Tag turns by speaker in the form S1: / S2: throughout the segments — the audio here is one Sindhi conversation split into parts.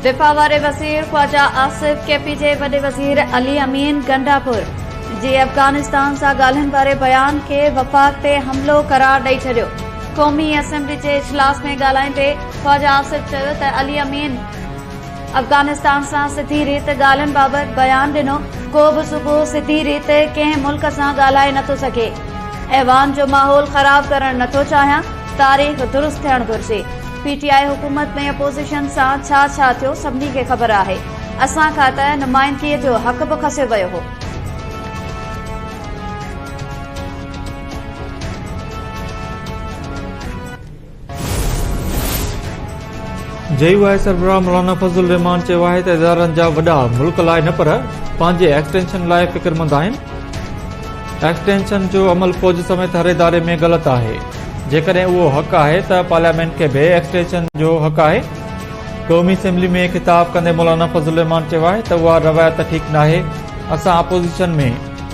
S1: دفاع واري وزير خواجا آصف ڪي پي جي وڏي وزير علي امين گنڊاپور جي افغانستان سان ڳالهين واري بيان کي وفاق تي حملو قرار ڏئي ڇڏيو. قومي اسيمبلي جي اجلاس ۾ ڳالهائيندي خواجا آصف چيو ته علي امين افغانستان سان سڌي ريت ڳالهين بابت بيان ڏنو، ڪو به صوبو سڌي ريت ڪنهن ملڪ سان ڳالهائي نٿو سگهي، ايوان جو ماحول خراب ڪرڻ نٿو چاهيان، تاريخ درست ٿيڻ گهرجي، پي ٽي آء حڪومت ۾ اپوزيشن سان ڇا ڇا ٿيو سڀني کي خبر آهي، اسان کان ته نمائندگي جو حق به کسيو ويو هو.
S2: جي يو آء سربراهه مولانا فضل الرحمان چيو آهي ته ادارن جا وڏا ملڪ لاء نه پر پنهنجي ايڪسٽينشن لاء فڪرمند آهن، ايڪسٽينشن جو عمل فوج سميت هر اداري ۾ غلط آهي، جيڪڏهن اهو حق آهي ته پارليامينٽ کي به ايڪسٽينشن جو حق آهي. قومي اسيمبلي ۾ خطاب ڪندي مولانا فضل الرحمان چيو آهي ته اها روايت ٺيڪ ناهي، اسان اپوزيشن ۾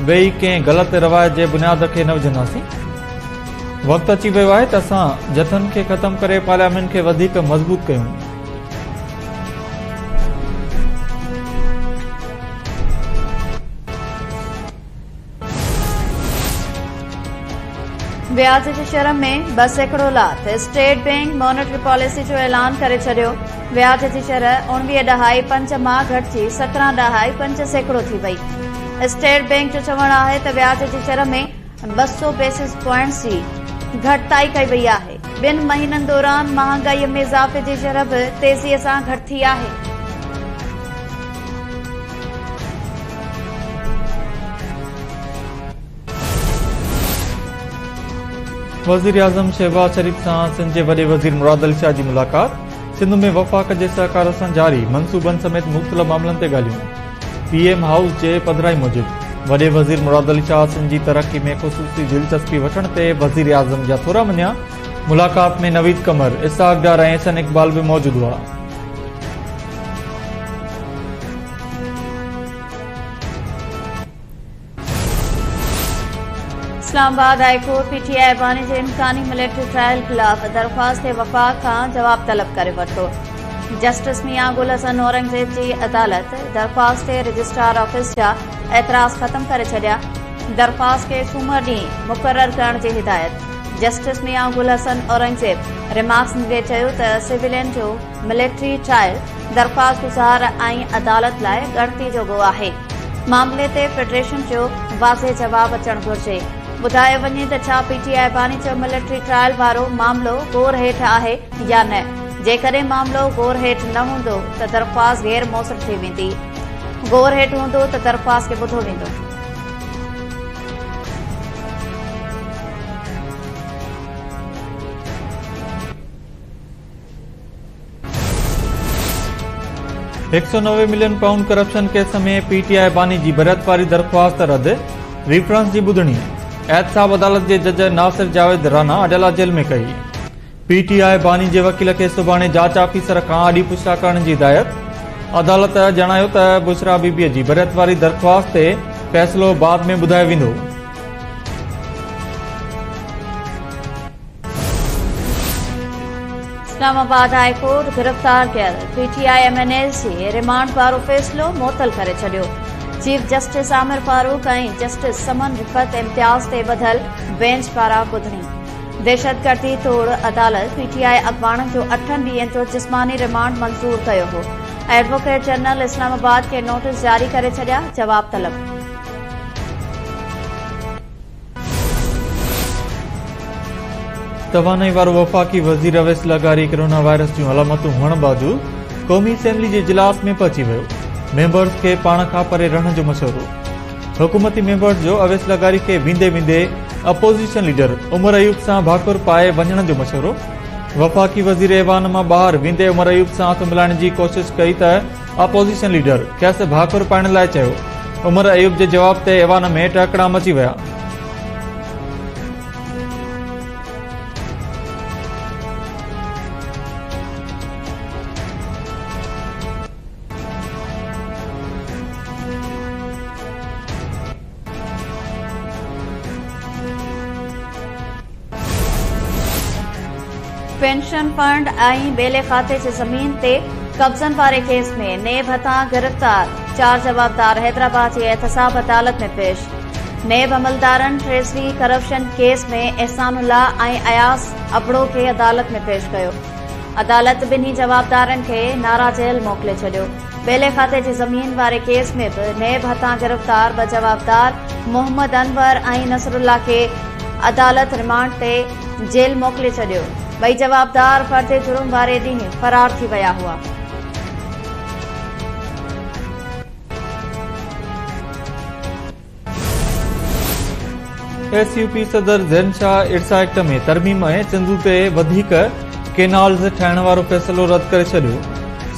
S2: ويهي ڪنهن غلط روايت جي بنياد کي نه وجهنداسين. وقت اچي ويو آهي ته اسان جٿن کي ختم ڪري پارليامينٽ کي وڌيڪ مضبوط ڪيون.
S1: وياج جي شرح ۾ 2% لاٿ، اسٽيٽ بئنڪ مانيٽري پاليسي جو اعلان ڪري ڇڏيو، وياج جي شرح اڻويهه ڏهائي پنج مان گهٽجي 17 ڏهائي 5% ٿي وئي. اسٽيٽ بئنڪ جو چوڻ آهي ته وياج جي شرح ۾ 200 بيسس پوائنٽس جي گهٽتائي ڪئي وئي آهي، ٻن مهينن دوران مهانگائي ۾ اضافي جي شرح به تيزي سان گهٽ ٿي آهي.
S2: وزيراعظم شهباز شريف سان سنڌ جي وڏي وزير مراد علي شاهه جي ملاقات، سنڌ ۾ وفاق جي سهڪار سان جاري منصوبن سميت مختلف معاملن تي ڳالهيون. پي ايم هائوس جي پڌرائي موجب وڏي وزير مراد علي شاهه سنڌ جي ترقي ۾ خصوصي دلچسپي وٺڻ تي وزيراعظم جا ٿورا مڃيا، ملاقات ۾ نويد قمر، اسحاق ڊار ۽ احسن اقبال به موجود هئا.
S1: Islamabad high court P T I باني جي امڪاني ملٽري ٽرائل خلاف درخواست تي وفاق کان جواب طلب ڪري ورتو. جسٽس ميان گل حسن اورنگزيب جي عدالت درخواست تي رجسٽرار آفيس جا اعتراض ختم ڪري ڇڏيا، درخواست کي سومر ڏينهن مقرر ڪرڻ جي هدايت. جسٽس ميان گل حسن اورنگزيب ريمارڪس ڏيندي چيو ته سويلين جو ملٽري ٽرائل درخواستگذار ۽ عدالت لاء ڳڻتي جوڳو آهي، معاملي تي فيڊريشن جو واضح جواب اچڻ گهرجي، ٻڌايو وڃي ته ڇا پي ٽي آء باني جو ملٽري ٽرائل وارو معاملو غور هيٺ آهي يا نه، جيڪڏهن معاملو غور هيٺ نه هوندو ته درخواست غير موثر ٿي ويندي، غور هيٺ هوندو ته درخواست کي ٻڌو ويندو.
S2: 190 Million pound corruption case ۾ P T I باني جي بريت واري درخواست رد، ريفرنس جي ٻڌڻي احتساب عدالت جي جج ناصر جاويد رانا اڊيالا جيل ۾ ڪئي. پي ٽي آء باني جي وڪيل کي سڀاڻي جاچ آفيسر کان آڏي پڇا ڪرڻ جي هدايت، عدالت ڄاڻايو ته بشريٰ بي بي جي بريت واري درخواست تي فيصلو بعد ۾ ٻڌايو ويندو.
S1: اسلام آباد هاء ڪورٽ گرفتار ڪيل P T I M N As جي ريمانڊ وارو فيصلو معطل ڪري ڇڏيو. Chief justice Aamer Farooq ۽ justice Saman Rifat Imtiaz تي ٻڌل بينچ پاران ٻڌڻي. دهشتگردي ٽوڙ عدالت پي ٽي آء اڳواڻن جو اٺن ڏينهن جو جسماني ريمانڊ منظور ڪيو هو. ايڊووڪيٽ جنرل اسلام آباد کي نوٽيس جاري ڪري ڇڏيا، جواب طلب.
S2: توانائي وارو وفاقي وزير اويس لغاري ڪرونا وائرس جون علامتون هئڻ باوجود قومي اسيمبلي جي اجلاس ۾ پهچي ويو، ميمبرز کي پاڻ کان پري رهڻ جو مشورو. حڪومتي ميمبرز جو اويس لغاري کي ويندي ويندي اپوزيشن ليڊر عمر ايوب سان ڀاڪر پائي وڃڻ جو مشورو. وفاقي وزير ايوان مان ٻاهر ويندي عمر ايوب سان هٿ ملائڻ جي ڪوشش ڪئي ته اپوزيشن ليڊر کيس ڀاڪر پائڻ لاء چيو، عمر ايوب جي جواب تي ايوان ۾ ٽهڪڙا مچي ويا.
S1: پينشن فنڊ ۽ ٻيلي کاتي جي زمين تي قبضن واري ڪيس ۾ نيب هٿان گرفتار چار جوابدار حيدرآباد جي احتساب عدالت ۾ پيش. نيب عملدارن ٽريزري ڪرپشن ڪيس ۾ احسان الله ۽ اياز ابڙو کي عدالت ۾ پيش ڪيو. عدالت ٻنهي جوابدارن کي نارا جيل موڪلي ڇڏيو. ٻيلي کاتي جي زمين واري ڪيس ۾ به نيب هٿان گرفتار ٻه جوابدار محمد انور ۽ نصرالله کي عدالت رمانڊ تي جيل موڪلي ڇڏيو. ٻئي جوابدار فرد جرم واري ڏينهن فرار ٿي ويا هئا.
S2: ايس يو پي صدر زين شاهه ارسا ايڪٽ ۾ ترميم ۽ سنڌو تي وڌيڪ ڪينالز ٺاهڻ وارو فيصلو رد ڪري ڇڏيو.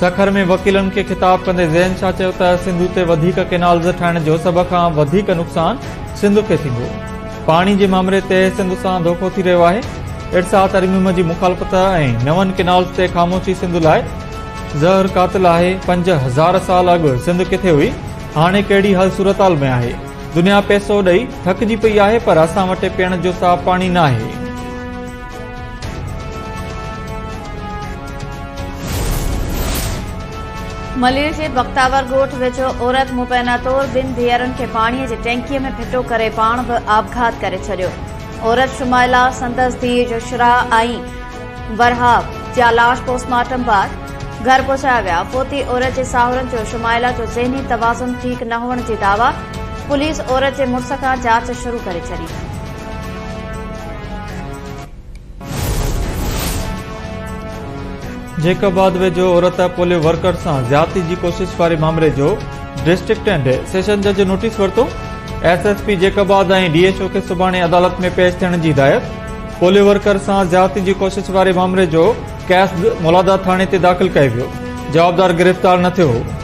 S2: سکر ۾ وڪيلن کي خطاب ڪندي زين شاهه چيو ته سنڌو تي وڌيڪ ڪينالز ٺاهڻ جو سڀ کان وڌيڪ نقصان سنڌ کي ٿيندو. پاڻي جي مامري تي سنڌ سان دوکو ٿي رهيو آهي، ارسا ترميم جي مخالفت ۽ نون ڪينالز تي خاموشي سنڌ لاء زهر قاتل آهي، 5000 سال اڳ سنڌ ڪٿي هئي، هاڻي ڪهڙي حال صورتحال ۾ آهي، دنيا پئسو ڏئي ٿڪجي پئي آهي پر اسان وٽ پيئڻ جو صاف پاڻي ناهي.
S1: ملير جي بختاور ڳوٺ ويجهو عورت مبينا طور ٻن ڌيئرن کي پاڻي جي ٽينڪي ۾ ڦٽو ڪري پاڻ به آپگهات ڪري ڇڏيو. عورت شمائلا، سندس ڌيء يشرا ۽ ورهاب جا لاش پوسٽ مارٽم بعد گهر پهچايا ويا. فوتي عورت جي ساهرن جو شمائلا جو ذهني توازن ٺيڪ نه هئڻ جي دعويٰ، پوليس عورت جي مڙس کان جاچ شروع ڪري ڇڏي.
S2: جيڪب آباد ويجهو عورت پوليو ورڪر سان زيادتي جي ڪوشش واري مامري جو ڊسٽرڪٽ اينڊ سيشن جج نوٽيس ورتو، S S P Jacobabad ۽ D H O کي سڀاڻي عدالت ۾ پيش ٿيڻ جي هدايت، پوليو ورڪر سان زيادتي جي ڪوشش واري مامري جو ڪيس مولاداد ٿاڻي تي داخل ڪيو ويو، جوابدار گرفتار نه ٿيو هو.